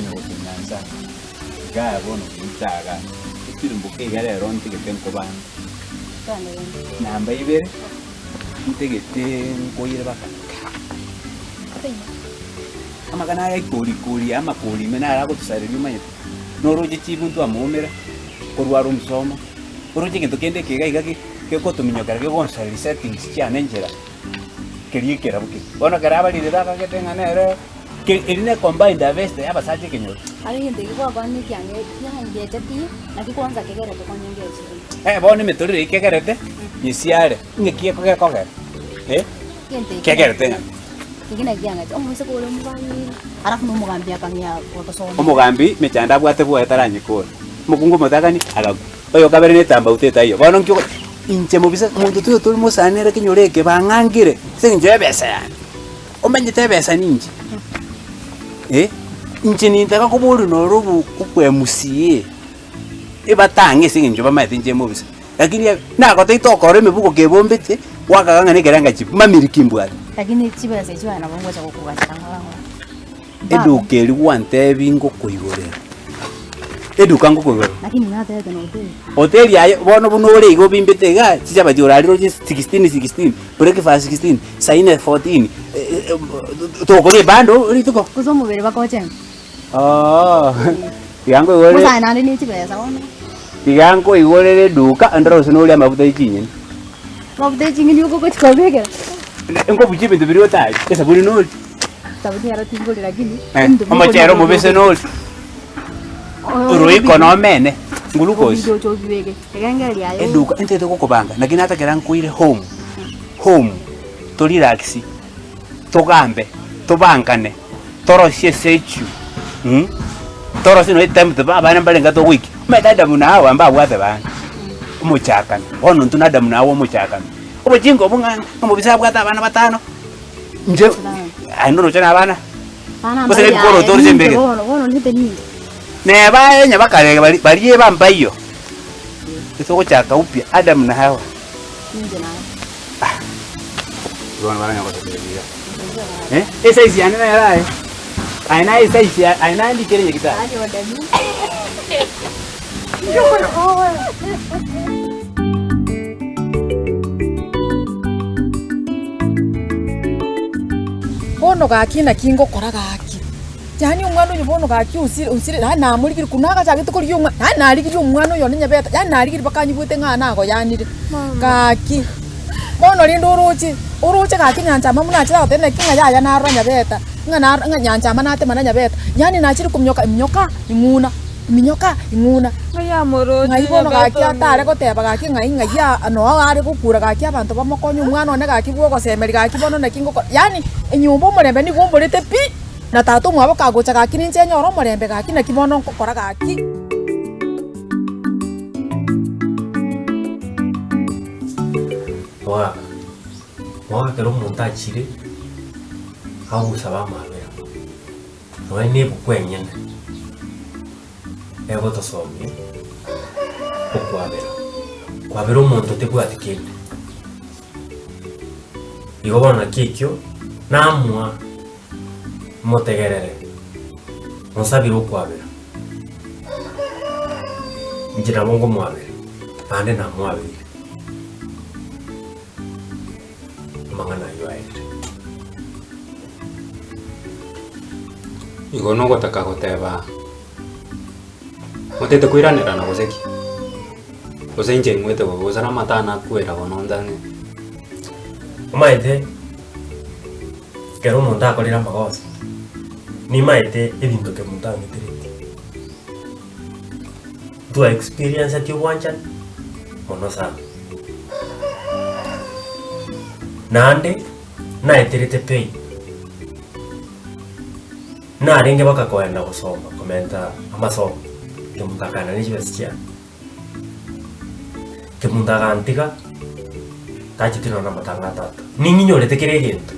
Tokonya gotonyansa igaa bono goita igaa, etirimboke iga rero ntigete nkobanga. Namba ibere, ntegete nkoire baka nka. Amang'ana aya ikori kori amakori ime naro agotosareria omanyete, noroche chibuntu amoumera, korwa are omosomo, oroche egento kende eke iga iga gegotominyokera kegonsareria settings chiane enchera, keria ekerabu keria. Bono ekero abarire bakagete ng'a nere. Eri ne combined harvest ya abasacha ekenyoro. Aye egento eke gwakwanire ekiang'e kiangechetie, naki kwanza kegerete konya ngechirie. Eh, bono emetorero eyio kegerete, nyesiare, ng'aki eko gekogera? Eh, Egento eke kegerete ng'a? Eke naki kiangecha, omoiseke oria omobairi, alafu na omogambi akang'ea gotosomia. Omogambi mechando abwate bwoye taranyekore, omokungu omotang'ani agakwa, oyo kabere netambauti etaiyo. Bono nki ogo inche mobisa monto toyo tori mosani nere ekenyoro eke bang'angire ase eng'encho ya ebesa yane. Omanyete ebesa ninche? Eh, inche nintaka koboria noro obo obwemusie, ebatang'e ase eng'encho bamaete inche mobisa. Lakini nagotebi tokora emebuko kebombete, gwakaga ng'a nekerenga chi mamiliki mbwate. Lakini chibesa echio aye nabo ngocha gokogachera ng'ora ng'ora. Eduka eria gwantebi ngokoigorera, eduka ngokoigorera. Lakini natebete na hoteli. Hoteli aye bono buna ore iga obimbete igaa, chichabati orarire roche sixteen sixteen, breakfast sixteen, saa ine fourteen, tokoria ebando rituko. Gose omobere bakochenga. Oo, tiga nkoigorere Bosae naende ne chibesa bono. tiga nkoigorere eduka ndore gose noria amafuta ya chinyeni. Amafuta ya chinyeni ogochi kobekera. Nkobuchia ebinto biria otari, esabuni nori. Sabuni ero tingori lakini Eh, ebinto bia omochere okoria omobese nori. Oroiko nomene, glucose. Obide oche obibeke, egengereria aye. Eduka ntete gokobanga, naki natakera nkoire home, home, to relax, togambe, tobankane, torosie esechu mh, torosie nonye etime tobe abana mbarenge togoikia, omanyete Adamu na Hawa mbabwate bana, omochakano, bono intwe na Adamu na Hawa omochakano. Obochinga obwo ng'a omobisa abwate abana batano. Inche aye noroche na abana, Abana gose mbaria nebikoroto aye, oroche ninche mbegete. bono, bono ninche ninche. Neba aye onye bakarege bari baria eba mbaiyo, togochaka upya Adamu na Hawa. Ninche naye. Ah, bono baranya gototebi iga. Eh, esize yane nere aye. Aye naye esize ya aye naye ndikere nyagitari. Aye odemi. Bono gaki naki ngokora gaki, yaani omwana oyo bono gaki osire osire yaani namorigirie korwa nagachagete korigia omwana yaani narigirie omwana oyo one nyabeta yaani narigirie mpaka anyigwete ng'a nagoyanire, gaki. Bono rende oroche, oroche gaki nyanchama buna achire agoteba naki ng'a yaya narora nyabeta, ng'a naro ng'a nyanchama natema na nyabeta, yaani nachire kominyoka minyoka ing'una. Minyoka, ing'una. Ng'ai bono gaki atare goteba gaki ng'ai ng'ai aa noo are gokura gaki abanto bamokonye omwana one gaki bwogosemeria gaki bono naki ngokora yaani enyomba omorembe nigo omborete pi, na tata omwabo kagocha gaki ninche nyore omorembe gaki naki bono ngokora gaki. Mogaka, mogaka ekero omonto achire, agosaba amabera. Nonya na ebuku enyene egotosomia okwabera. Kwabera omonto tebwati kende. Igo bono naki ekio namoa motegerere, mosabere okwabera. Inche nabo nkomwabera, naende namwabeire. Amang'ana ayio aerire. Igo nogotaka goteba otete koiranerana gose ki? Gose inche ingwete bobe gose namata nakwera bono ntang'e. Omanyete ekero omonto akorire amagoso, nimaete ebinto kemonto ang'etereti. Twa experience ti obwanchani mono sana. Naende naeterete pain, narenge mpaka koenda gosoma komenta amasomo, kemunto akaenda ne chibesa chiane, kemunto agantiga tacheti nonya na amatanga a tata, ning'inyorete kera egento.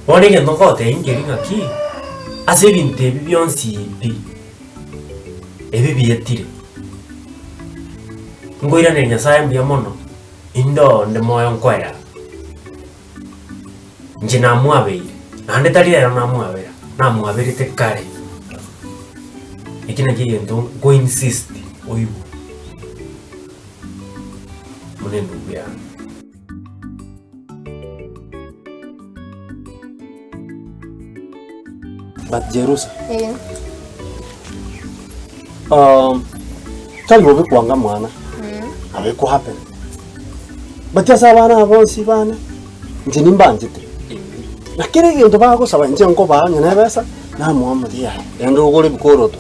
Bono egento ngotebia nkeri ng'aki, ase ebinto ebi bionsi pi, ebi bietire, nkoiraneria Nyasaye mbuya mono, inde onde moyo nkoera, inche namwabeire, naende tari rero namwabera, Namwaberete kare, eki nakio egento nko insist oigwe buna endugu yane. But Jerusa, Eh. tari bobe kwanga mwana, nabo eko happen. But ase abana aba bonsi bane, inche nimbanchete. Na kera egento bagosaba inche nkobaa onye na ebesa, namoa omote yaya, genda ogore ebikoroto,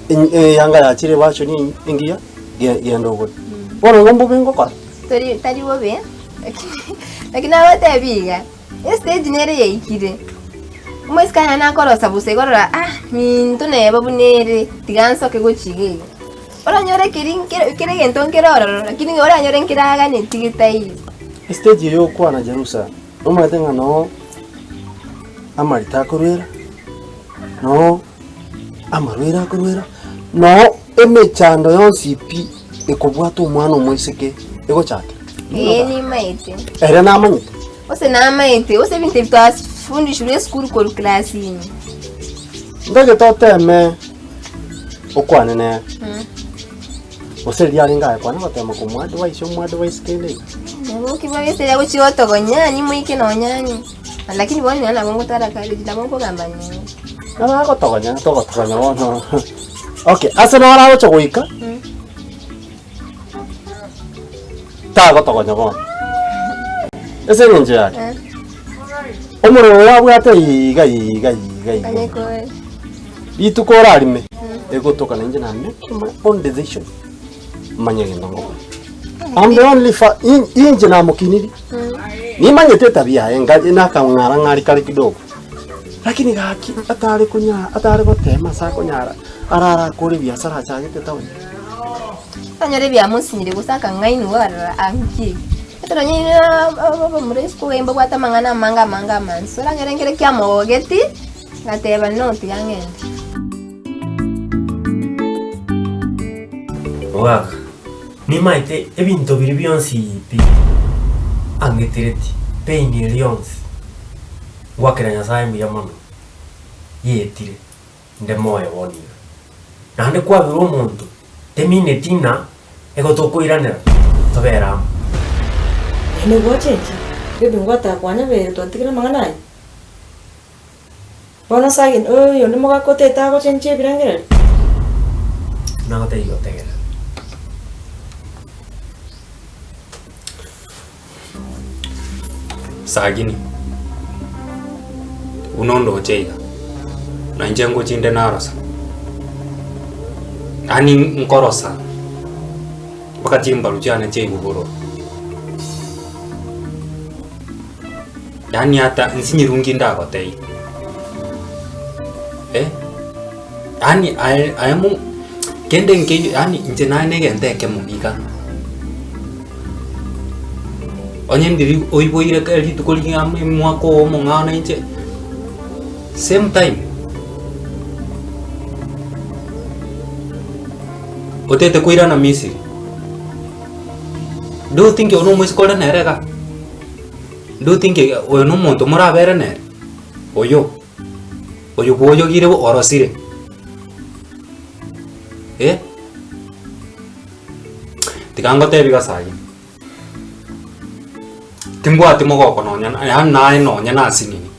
eny- eyanga yachire efashion engiya, ge- genda ogore. Bono igo mbobe ngokora. Tori tari bobe, lakini lakini nagotebi iga, estage nere yaikire, omoiseke aye nakorosa bosa igo orora ah minto neba buna ere, tiga nsoke gochia iga iga. Oranyore keri nkere kera egento nkere ororo, lakini oranyore nkeraganetie getaiyo. Estage eye okwana Jerusalem, omanyete ng'a noo amarita akorwera, noo amarwaire akorwera, noo emechando yonsi pi ekobwata omwana omoiseke egochakera. Ee nimaete. Ere namanyete. Gose namaete, gose ebinto ebi twafundishirwe esukuru korwa class ime. Ntagete oteme okwane nere. Gose riria arenge aye kwana gotema komoadvise omoadvise kende iga. Nabo ki babese riria gochia gotogonya nimoike nonya ang'e. Lakini bono nonya nabo ngotara college nabo nkogamba nere. Nabo agotogonya togotogonya bono. Okay, ase naro agocha goika, tagotogonya bono. Ase eng'encho yake, omorero oyo abwate iga iga iga iga. Onye kore. Rituko orarime, egotoka nainche na make my own decision, manye egento ngokora. I'm the only fa in- inche namokiniri, nimanyete etabia yaye nga nakang'ara ng'ari kare kidogo, lakini gaki atare konya atare gotema ase akonyara, arare akore ebiasara achagete town. Okonyora ebiamosinyire gose akang'ainwa arora anki. Ekero onye abamura isiko iga mbabwate amang'ana amange amange amansu, oranyore nkere kiamogogeti, ngateba no tiga ng'ende. Omogaka, nimaete ebinto biria bionsi pi ang'etereti, pain eria yonsi, ngwakera Nyasaye mbuya mono, yaetire. Inde moyo bono iga. Naende kwabera omonto, temineti ng'a ego tokoiranera tobere amo. Naende gwachenchia, maybe ngwataka kwanyabeire twatigire amang'ana aya. Bono ase agende oyonde mogaka otete agochenchia ebirengererio. Nagotebia igo tegerera. Sagini, buna ondoche iga, na inche ngochia inde narosa, yaani nkorosa mpaka chimbaru chiane chiaigwa bororo, yaani ata nsinyirungi ndagotebia, eh, yaani aye aye mo kende nkeiyo yaani inche naye na egento ekemo iga. Onye ndiri oiboire kera rituko riria omwaka oyo omong'ao na inche, same time, otete koirana Misiri, do you think oyo na omoiseke ore nere igaa? Do you think oyo na omonto morabere nere? Oyo, oyo bwoyogire orosire, eh. Tiga ngotebi gose ayio, timbwati mogoko nonya na yaani naye nonya na asinini,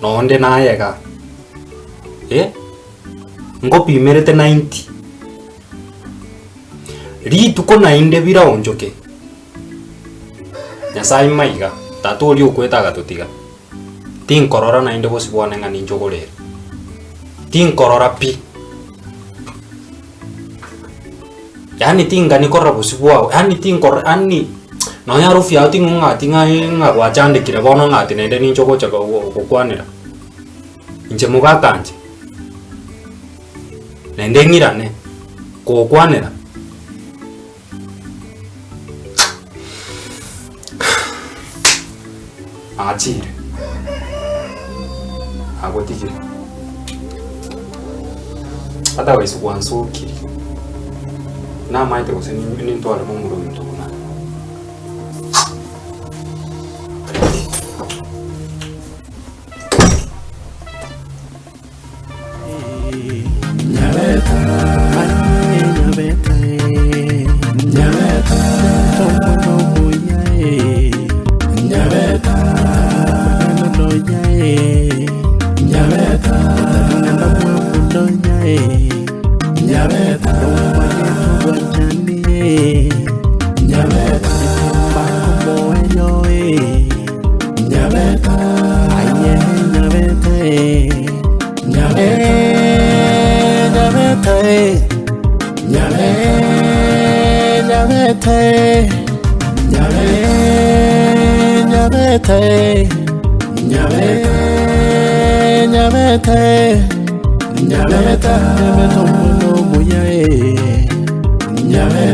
nonde naye igaa, eh, ngopimerete 90, rituko naende biraonchoke, Nyasaye maiga, tata oria okwete agatotiga, tinkorora naende bosio bwane ng'a ninche ogorere, tinkorora pi. Yaani tingani korora bosio bwao, yaani tinkorora yaani nonya harufu yao ting'ong'ati ng'a ng'a gwachandekire bono ng'ati naende ninche ogocha gokwanera. Inche mogaka inche, naende ng'irane kogokwanera. Nachire, nagotigire, otherwise gwansokirie, namaete gose nintware momura ominto buna aye. Nyabeta nyomba yetobwanchani Nyabeta bakomoenyo Nyabeta aye Nyabeta Nyabeta Nyabeta Nyabeta Nyabeta Nyabeta Nyabeta Nyabeta Nyabeta Nyabeta Nyabeta.